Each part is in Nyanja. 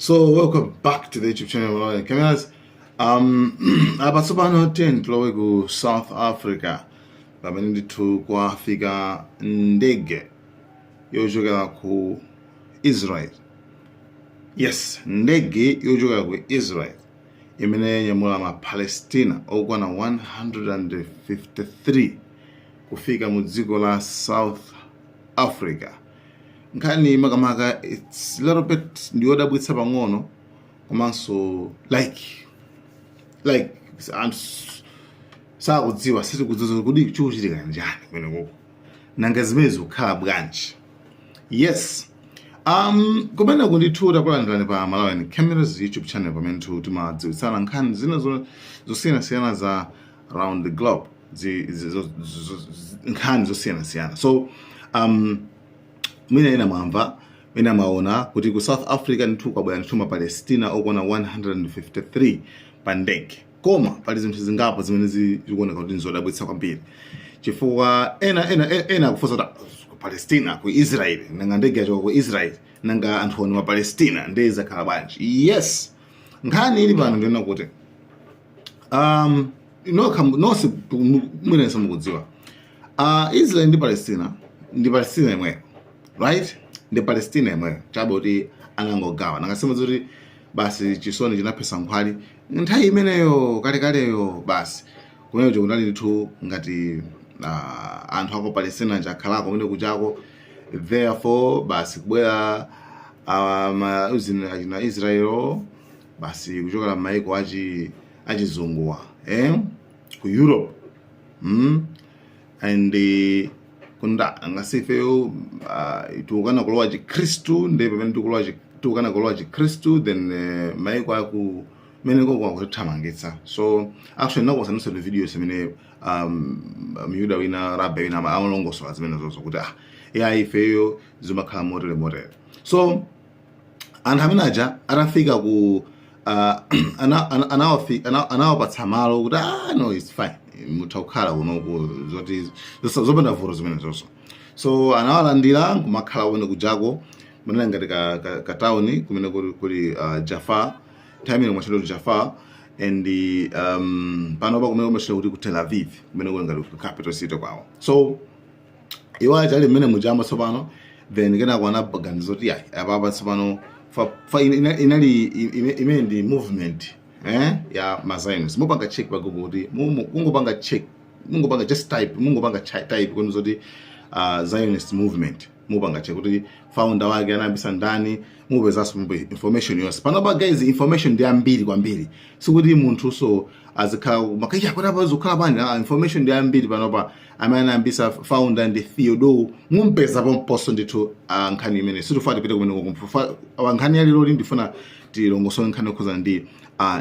So welcome back to the YouTube channel Malawi Cameras. Apa tsopano tiyeni tilowe ku South Africa, pamene ndithu kwafika ndege yochokera ku Israel. Yes, ndege yochokera ku Israel imene yanyamula ma Palestina okwana 153 kufika mu dziko la South Africa. Nkhani makamaka, it's a little bit ndiyodabwitsa pang'ono, komanso like anthu sakudziwa, sitikudziwa kuti chikuchitika njani kumenekoko, nanga zimene zikukhala bwanji. Yes, kumeneko ndithu takulandirani pa Malawi Cameras YouTube channel, pamene ndithu timadziwitsana nkhani zina zosiyanasiyana za round the globe, nkhani zosiyanasiyana. So mwina ena mwamva, mwina mwaona kuti ku South Africa ndithu kwabwera ndithu Mapalestina okwana 153 pa ndege. Koma pali zinthu zingapo zimene zikuoneka kuti nzodabwitsa kwambiri, chifukwa ena akufunsa kuti, "Ah, ku Palestina, ku Israel, nanga ndege yachoka ku Israel, nanga anthu oni Mapalestina, ndiye zakhala bwanji?" Yes, nkhani ili pano ndiona kuti nokha nonse mwinenso mukudziwa, Israel ndi Palestina ndi Palestina imweyo, right? Ndi Palestina imweyo, chabe kuti anangogawa. Nangasema kuti basi chisoni chinaphesa nkhwali nthawi imeneyo kalekaleyo. Basi, kumenecho kunali ndithu ngati anthu ako Palestina chakhalako kumene kuchako. Therefore basi kubwera achina Israel, basi kuchokera m'maiko achizunguwa, eh? Ku Europe, And kunda ngasifeyo tikukana kulowa Chikhristu, ndi pamene tikukana kulowa Chikhristu, then maiko aku meneko kwakutithamangitsa. So actually nakuwasanisa ndi videos imene Myuda wina, rabbi wina, amalongosola zimene zozo kuti ah, ya, ifeyo zimakhala motere motere. So anthu amene aja atafika ku anawapatsa malo kuti, "Ah, no, it's fine, mutha kukhala kunoku," zoti zopanda vuto zimene zonso. So anawalandira nkumakhala kumene kujako, manena ngati ka town kumene kuli Jaffa. Nthawi imene kumachedwa kuti Jaffa, and panopa kumene kumachedwa kuti ku Tel Aviv, kumene kuli ngati ku capital city kwawo. So iwo aja ali mmene mujamo tsopano, then kenako anaganiza kuti yayi, apapa tsopano inali imene ndi movement, eh, ya ma Zionist. Mupanga check pa Google kuti mungopanga check, mungopanga just type, mungopanga type kuti zoti Zionist movement, mupanga check kuti founder wake anayambisa ndani, mupezanso information yonse. Panopa guys, information ndi ambiri kwambiri, sikuti munthu so azikhala makaya kuti apa zikukhala bwanji. Ah, information ndi ambiri panopa. Amene anayambisa founder ndi Theodore, mumpeza pomposo ndithu. Nkhani imene sitifuna tipite kumene, nkhani yaliloli ndifuna tilongosole nkhani yokhuza ndi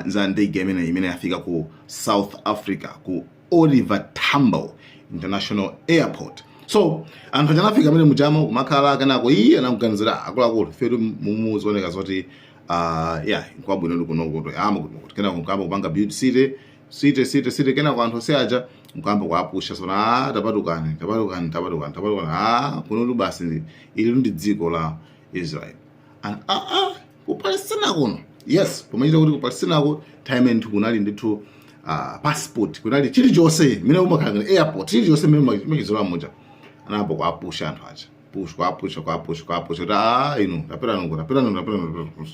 za ndege imene yafika ku South Africa, ku Oliver Tambo International Airport. So anthu aja anafika amene mujamo kumakhala. Kenako iye anakuganizira, "Akuluakulu, fetu mumuzioneka zoti yeah, nkwabwino ndi kuno kuti ama kuti." Kenako nkuyamba kupanga build city, city, city, city. Kenako anthu onse aja nkuyamba kuapusha sona, "Ah, tapatukani, tapatukani, tapatukani, tapatukani. Ah, kunotu basi ili ndi dziko la Israel." And ah, ah, ku Palestina kuno, yes, pomachita kuti ku Palestina ko time ndithu kunali ndithu passport, kunali chilichonse mene umakhala ngati airport, chilichonse mene machizola muja. Anayamba kuapusha anthu aja, push, kuapusha, kuapusha, kuapusha kuti, "Ah, inu tapita nuko, tapita nuko, tapita nuko,"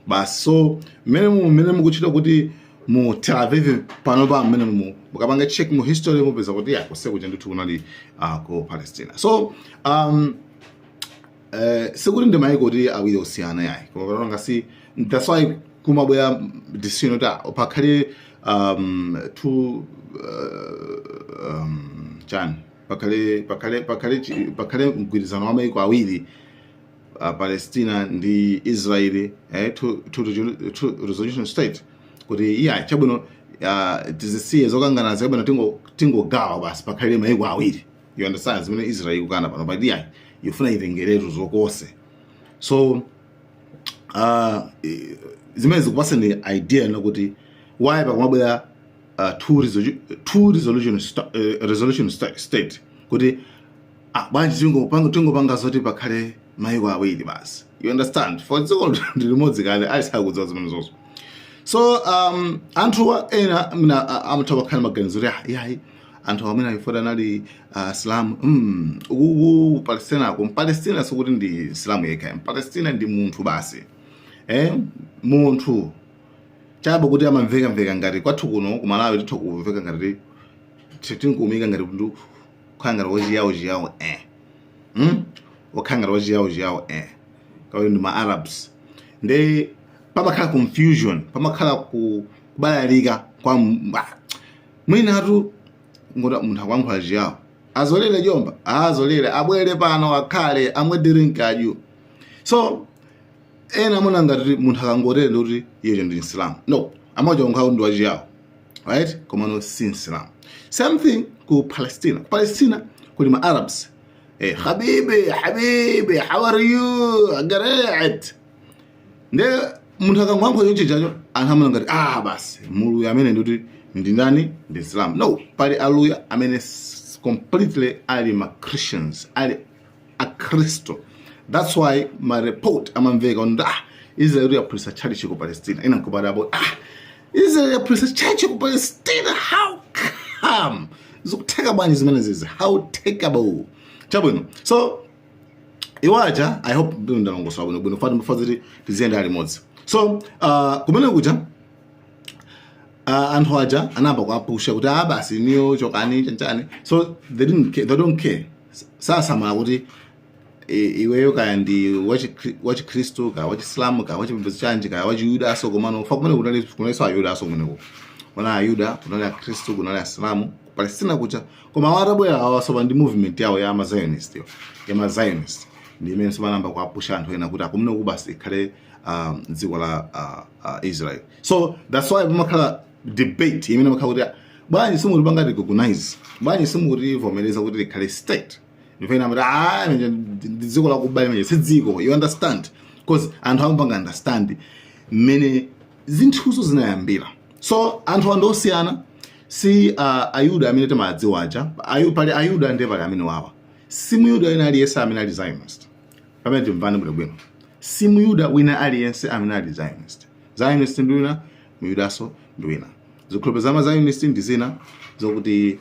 basi. So mmene mukuchita kuti mu Tel Aviv panopa, mmene mukapanga check mu history, mupeza kuti ya, kuse kuja ndithu kunali ku Palestina. So sikuti ndi maiko kuti awiri osiyana, yayi, koma pano ngasi that's why kumabwera decision kuti pakhale two chani, pakhale mgwirizano wa maiko awiri, Palestina ndi Israeli, eh, two resolution state, kuti iya, chabwino, tizisiye zokangana, chabwino, tingogawa basi, pakhale maiko awiri. You understand zimene Israel ikukana pano? But iya, ifuna itengeretu zokose. So zimene zikupasani idea nokuti why pakumabwera two resolution state, kuti ah, bwanji tingopanga zoti pakhale maiko awiri basi. You understand? For dziko ndi limodzi kale, alisakudziwa zimenezozo. So anthuwa ena mina amatha kukhala maganizo kuti, "Ah, yayi, anthu amene ayifota anali Islamu." Uku Palestina, ku Palestina sikuti ndi Islamu yekha. Palestina ndi munthu basi, munthu chabe kuti amamvekamveka ngati kwathu kuno ku Malawi titha kumveka ngati tinkuumika ngati kuti kukhala ngati wachiyawo chiyawo, Wakhala ngati wachiyawo chiyawo, kapena ndi ma Arabs. Nde pamakhala confusion, pamakhala kubalalika kwa mwinatu ngoti munthu akuyankhula chiyawo, azolere jomba, azolere abwere pano, akhale amwe drink adyu. So ena amuna ngati munthu akangotere ndikuti iye ndi Msilamu. No, amaja kunkhala ndi wachiyawo, right? Koma no, si Msilamu. Same thing ku Palestina. Ku Palestina kuli ma Arabs, habibi, habibi, how are you, great. Nde munthu akangoyankhula choncho chacho, anthu amuna ngati, ah, basi, muluya amene ndikuti ndi ndani? Ndi Islam. No, pali aluya amene completely ali ma Christians, ali akhristu. That's why ma report amamveka kuti, ah, Israel yaphulitsa church ku Palestina. Ina nkupadapo, ah, Israel yaphulitsa church ku Palestina, how come? Zikutheka bwanji zimene zizi? How takeable? Chabwino. So iwaja, I hope ndalongosola bwino bwino, fati mfaziti tiziyenda limodzi. So kumene kuja anthu aja anayamba kuapusha kuti, ah, basi, niyo chokani, chanchani. So they didn't care, they don't care, sasamala kuti iweyo kaya ndi wachikhristu, kaya wachisilamu, kaya wachipembedzo chanji, kaya wachiyuda. So komano fa kumene kunali, kunalinso Ayuda. So kumeneko kunali Ayuda, kunali Akhristu, kunali Asilamu ku Palestina kuja. Koma awo atabwera awa sopa ndi movement yawo ya ma-Zionist, yo ya ma-Zionist, ndi imene sopanamba kuapusha anthu ena kuti akumene basi ikhale dziko la Israel. So that's why pamakhala debate imene makhala kuti, bwanji simukutipanga recognize? Bwanji simukutivomereza kuti likhale state? Ndifena amati, ah, ndi dziko lakuba imene, si dziko. You understand? Because anthu amapanga understand mmene zinthuzo zinayambira. So anthu andi osiyana, si Ayuda amene timadziwa aja. Pali Ayuda ndiye pali amene wawa. Si Muyuda wina aliyense amene ali Zionist. Pamene timvane bwinobwino, si Muyuda wina aliyense amene ali Zionist. Zionist ndi wina, Muyudaso ndi wina. Zikhulupiriro za ma Zionist ndi zina zokuti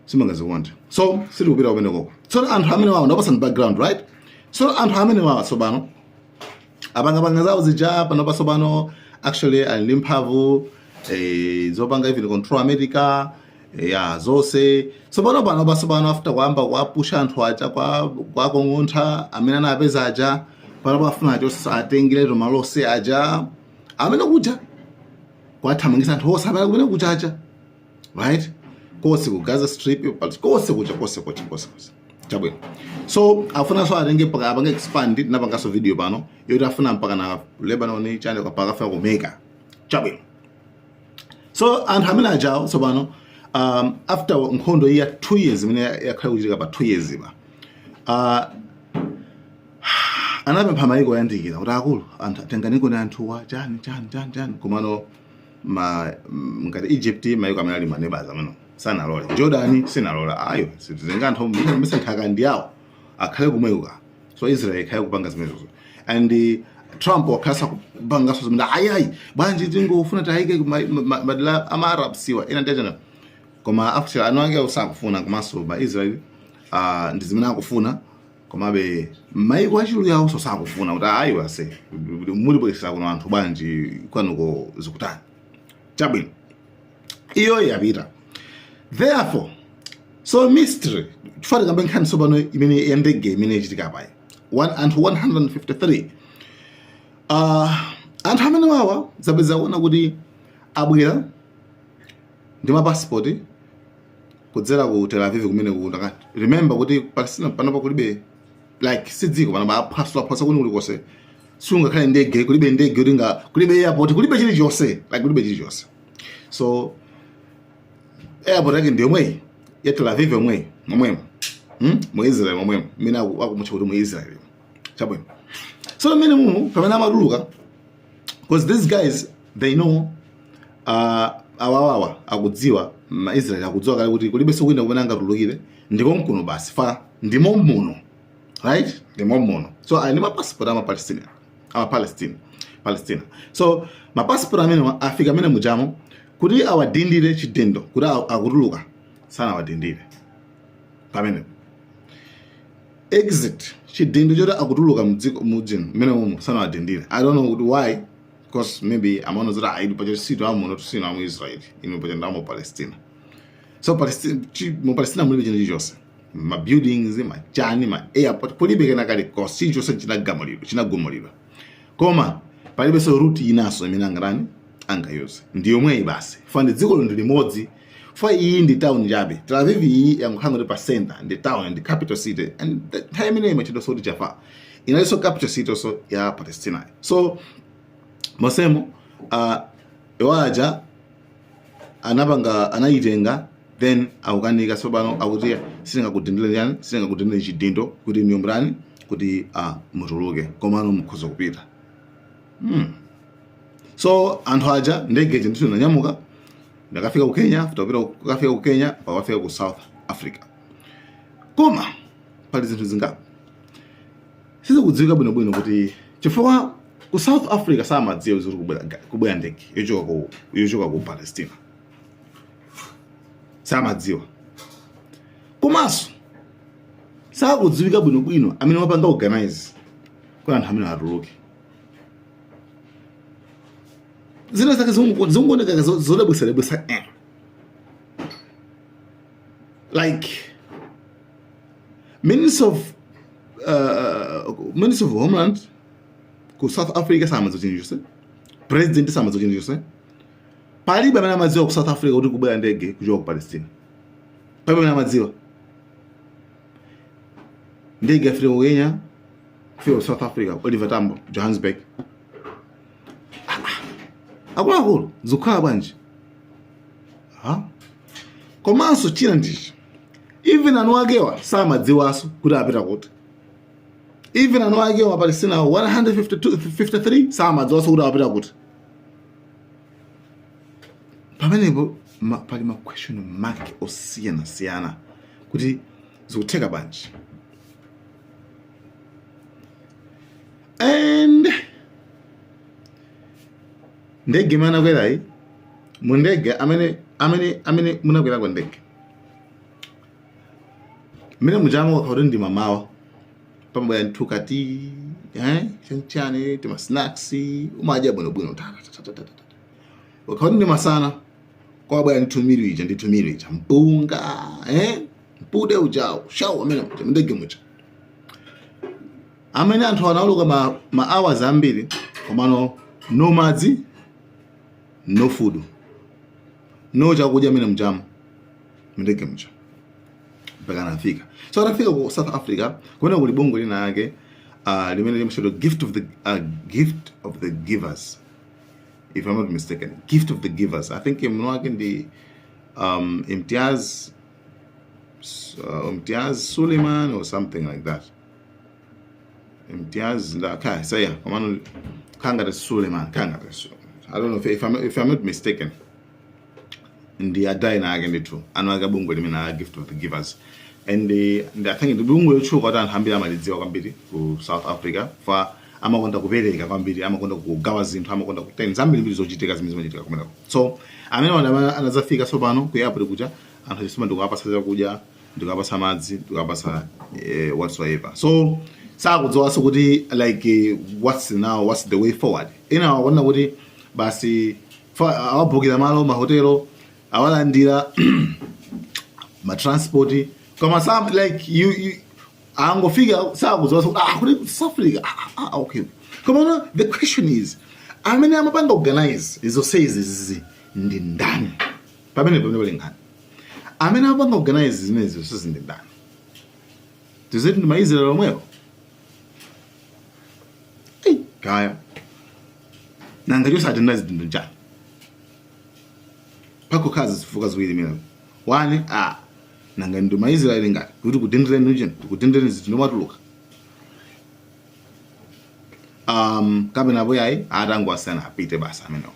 simungazikonde. So sitikupita kumenekoko. So anthu amene wawa, ndapasani background, right? So anthu amene wawa tsopano apangapanga zawo zija panopa. Tsopano actually ali ndi mphamvu zopanga even control America, ya zonse. Tsopano panopa, tsopano after kuyamba kuapusha anthu aja, kwakong'ontha amene anapeza aja, panopa afuna acho atengereto malose aja amene kuja, kwathamangisa anthu onse amene kumene kuja aja, right? Konse ku Gaza Strip, konse kuja, konse kuja, konse konse. Chabwino. So afunanso atenge mpaka apange expand. Tinapanganso video pano yoti afuna mpaka na Lebanon, chani, mpaka afuna kumeka. Chabwino. So anthu amene ajawo tsopano, after nkhondo iyi ya 2 years imene yakhala kuchitika pa 2 years ipa, anapempha maiko oyandikira kuti, akulu, anthu tenganiko ni anthuwa, chani chani chani chani. Komano ma ngati Egypt, maiko amene ali ma neighbors amene sanalole. Jordan sinalola, ayo sititenga anthu, misa nthaka ndi yawo, akhale kumweko. So Israel ikhale kupanga zimenezo. And Trump wakhalasa kupangaso zimene, ayi ayi, bwanji tingofuna tayike madera ama Arab siwa ena ndiyachana. Koma actually anu ake sakufuna, komanso ma Israel ndi zimene akufuna. Komabe maiko achulu yawo so sakufuna kuti, ayi, wase mulibwekesera kuno anthu bwanji? Kwanuko zikutani? Chabwino, iyo yapita. Therefore, so mystery, chifukwa tikambe nkhani tsopano imene ya ndege imene ichitika apayi. Anthu 153, anthu amene wawa zapeza kuona kuti abwera ndi mapasipoti kudzera ku Tel Aviv kumene ku. Remember kuti Palestina panopa kulibe, like si dziko panopa, aphwasulaphwasa kuni kulikonse. Sungakhale ndege, kulibe ndege kuti nga, kulibe airport, kulibe chilichonse, like kulibe chilichonse. So airport yake ndi yomweyi ya Tel Aviv yomweyi, momwemo, Mu Israel momwemo, mmene akumutcha kuti mu Israel. Chabwino. So mmene mumu pamene amatuluka, because these guys, they know, awawawa akudziwa, ma Israel akudziwa kale kuti kulibenso kwina kumene angatulukire, ndiko mkuno basi, fa ndimo muno, right? Ndi mommono. So ali ndi mapasipoti ama Palestine, ama Palestine, Palestina. So mapasipoti amene afika amene mujamo kuti awadindire chidindo kuti akutuluka, sanawadindire pamenepo. Exit chidindo choti akutuluka mdziko mujini mmene mumo sanawadindire. I don't know kuti why, because maybe amaona zoti ayi, paja sito amuno tusino amu Israel, inu paja ndamo Palestina. So Palestina, mu Palestina mulibe chinthu chilichonse, ma buildings, machani, ma airport, kulibe kena kalikonse. Chilichonse chinagamulidwa, chinagumulidwa. Koma palibenso route inanso imene angatani, angayuze, ndi yomweyi basi. Fa ndi dzikolo ndi limodzi. Fa iyi ndi town chabe. Tel Aviv iyi yangokhala ngati pa center, ndi town, ndi capital city, and nthawi imeneyi imachedwa kuti Jaffa, inalinso capital city also ya Palestina. So mosemo iwo aja anapanga, anayitenga, then akukanika tsopano. Akuti sitingakudindire chani, sitingakudindire chidindo kuti myombirani kuti mutuluke, komano mukhoza kupita. So anthu aja, ndege ija ndithu inanyamuka, ndakafika ku Kenya, tapita kukafika ku Kenya, pakafika ku South Africa. Koma pali zinthu zingapo sizikudziwika bwinobwino, kuti chifukwa ku South Africa samadziwa zoti kubwera ndege yochoka ku Palestina, samadziwa. Komanso sakudziwika bwinobwino amene wapanga organize kuti anthu amene atuluke. Zina zake zikuoneka zodabwisadabwisa. Like Minister of Homeland ku South Africa samadziwa chilichonse, president samadziwa chilichonse. Palibe amene amadziwa ku South Africa kuti kubwera ndege kuchoka ku Palestina. Palibe amene amadziwa. Ndege yafika ku Kenya, kufika ku South Africa, Oliver Tambo, Johannesburg. Akuluakulu, zikukhala bwanji, ha? Komanso china ndichi, even anu akewa samadziwanso kuti apita kuti. Even anu akewa Palestina 152 53 samadziwanso kuti apita kuti. Pamenepo pali ma question mark osiyanasiyana kuti zikutheka bwanji. And ndege imene anakwerayi, mu ndege amene munakwerako ndege mmene mujamo, kuti ndi mamawa pamabwera nthu kati chanchani, tima snacks, umadya bwinobwino, ta ta ta ta ta. Ukakuti ndi masana, kwabwera ndithu milu ija, ndithu milu ija, mpunga, mpude ujawo shawu amene muja mndege muja, amene anthu anauluka ma hours ambiri, komano no madzi, no food, no chakudya amene mujamo mndege muja mpaka anafika. So atafika ku South Africa, kumene kuli bungwe lina lake limene limatchedwa Gift of the Givers, if I'm not mistaken, Gift of the Givers. I think mwini wake ndi Imtiaz Suleiman or something like that. Imtiaz okay, so yeah, komano kangati Suleiman, kangati Suleiman. I don't know if I'm not mistaken, ndi adayina ake ndithu anu ake bungwe limene la Gift of the Givers. And I think ndi bungwe lotchuka kuti anthu ambiri amalidziwa kwambiri ku South Africa. Fa amakonda kupereka kwambiri, amakonda kugawa zinthu, amakonda kuteni zambirimbiri zochitika zimene zimachitika kumeneko. So amene wanda anadzafika tsopano ku airport kuja, anthu achisoma ndikuwapasa chakudya, ndikuwapasa madzi, ndikuwapasa whatsoever. So sakudziwanso kuti like what's now, what's the way forward. Ena akuona kuti basi, awabhukira malo, mahotelo, awalandira ma transport, koma some like you angofika sakudziwa kuti kuti South Africa, okay. Koma no, the question is, amene amapanga organize zonse izi ndi ndani? Pamene pali nkhani, amene amapanga organize zimenezi zonse ndi ndani? Tiziti ndi maIsrael omwewo? Ei, kaya nanga chosati zinthu njani pakukhazi zifukwa ziwiri mene. One, nanga ndi maIsraeli ngati kuti kudendereni ujeni, kudendereni zinthu ndomatuluka, kapena apo yayi, atangowasiyana apite basi, amenewo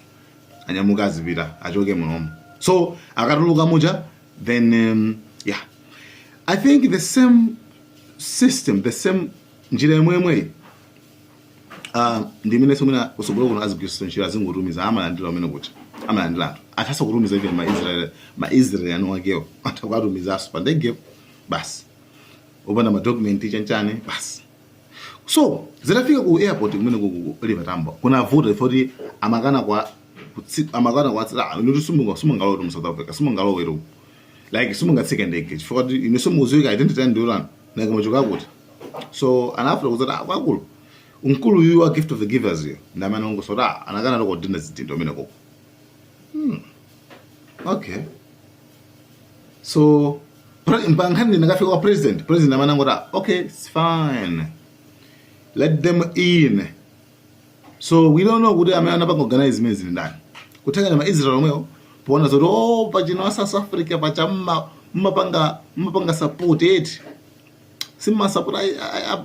anyamuka azipita, achoke munomo. So akatuluka muja, then yeah, I think the same system, the same Njira imwemweyi ndi imene mwina kusogolo kuno azigwiritsa ntchito, azingotumiza, amalandira amene kuti amalandira anthu, athanso kutumiza even ma Israel anu akewo, atha kuatumizanso pa ndegepo basi, opanda madocument chanchane basi. So zitafika ku airport kumene ku Oliver Tambo kunavuta ifoti amakana kwa amakana kwa ah, inu simungalowe mu South Africa, simungalowe, like simungatsike ndege chifukwa kuti inu simukudziwika, identity yanu ndiyotani, nanga muchoka kuti? So anafuna kuzati, ah, kwakulu mkulu uyu wa Gift of the Givers yo ndi amene ongosoti, ah, anakana tokodinda zidindo amene koko. Okay, so nkhani ndinakafika kwa president, president amene angoti, "Ah, okay, it's fine, let them in." So we don't know kuti amene anapanga organize zimene zili ndani, kuthekana ma Israel omwewo poona zoti, oh, pachino wa South Africa pacha mmapanga support eti, simmasapota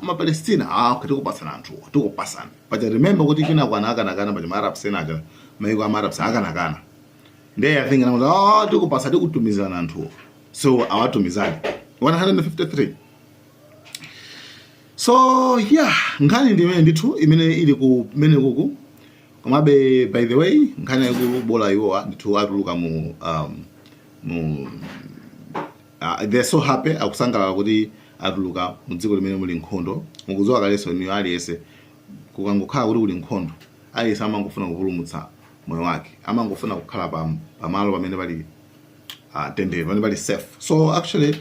mapalestina. Ah, okay, tikupasana anthuwo, tikupasana. Pacha remember kuti kwina akanakana pacha, maarabs ena aja, maiko ama Arabs akanakana. Ndiye I think anakuti, oh, tikupasa, tikutumizana anthuwo. So awatumizani 153. So yeah, nkhani ndi imene ndithu imene ili ku mene kuku. Komabe, by the way, nkhani yaikulu, bola iwowa ndithu atuluka mu they're so happy, akusangalala kuti atuluka mu dziko limene muli nkhondo. Mukudziwa kalenso niyo, aliyense kukangokhala kuti kuli nkhondo, aliyense amangofuna kupulumutsa moyo wake, amangofuna kukhala pamalo pamene pali mtendere, pamene pali safe. So actually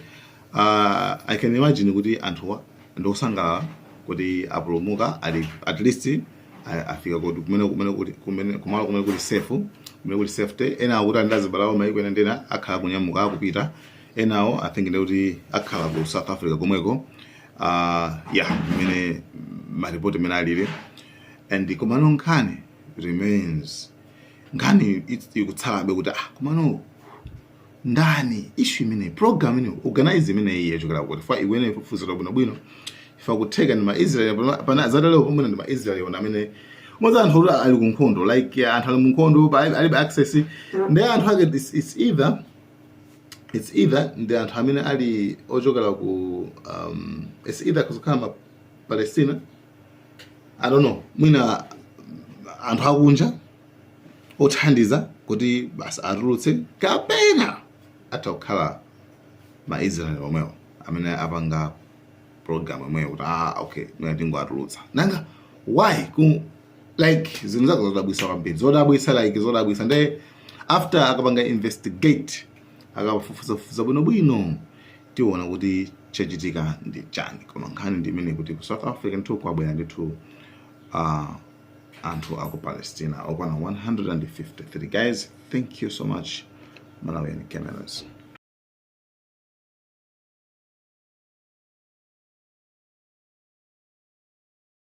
I can imagine kuti anthuwa ndikusangalala kuti apulumuka, ali at least afika kuti kumene kuti kumene kumalo kumene kuli safe, kumene kuli safety. Ena akuti ali ndazibalawo maiko ena ndena akhala kunyamuka akupita, enawo I think ndikuti akhala ku South Africa komweko. Yeah, imene maripoti imene alili. And komano nkhani remains, nkhani ikutsalabe kuti, ah, komano ndani issue imene program imene organize imene iyi yachokera kuti fa iwene ifufuzira bwinobwino ifa kutheka ndi maIsrael pana zatalewo pomwe ndi maIsrael ona amene moza anthu kuti ali kunkhondo, like anthu ali munkhondo, alibe access ndi anthu ake. It's either ndi anthu amene ali ochokera ku it's either kuzikhala ma Palestina, I don't know, mwina anthu akunja othandiza kuti basi atulutse, kapena atha kukhala maIsrael omwewo amene apanga program imweyo kuti, ah, okay, mwina tingoatulutsa. Nanga why ku like zinthu zake zodabwisa kwambiri, zodabwisa, like zodabwisa. Nde after akapanga investigate, akafufuzafufuza bwinobwino, tiona kuti chachitika ndi chani. Koma nkhani ndi imene kuti ku South Africa ndithu kwabwera ndithu anthu aku Palestina okwana 153. Guys, thank you so much. Malawian Cameras.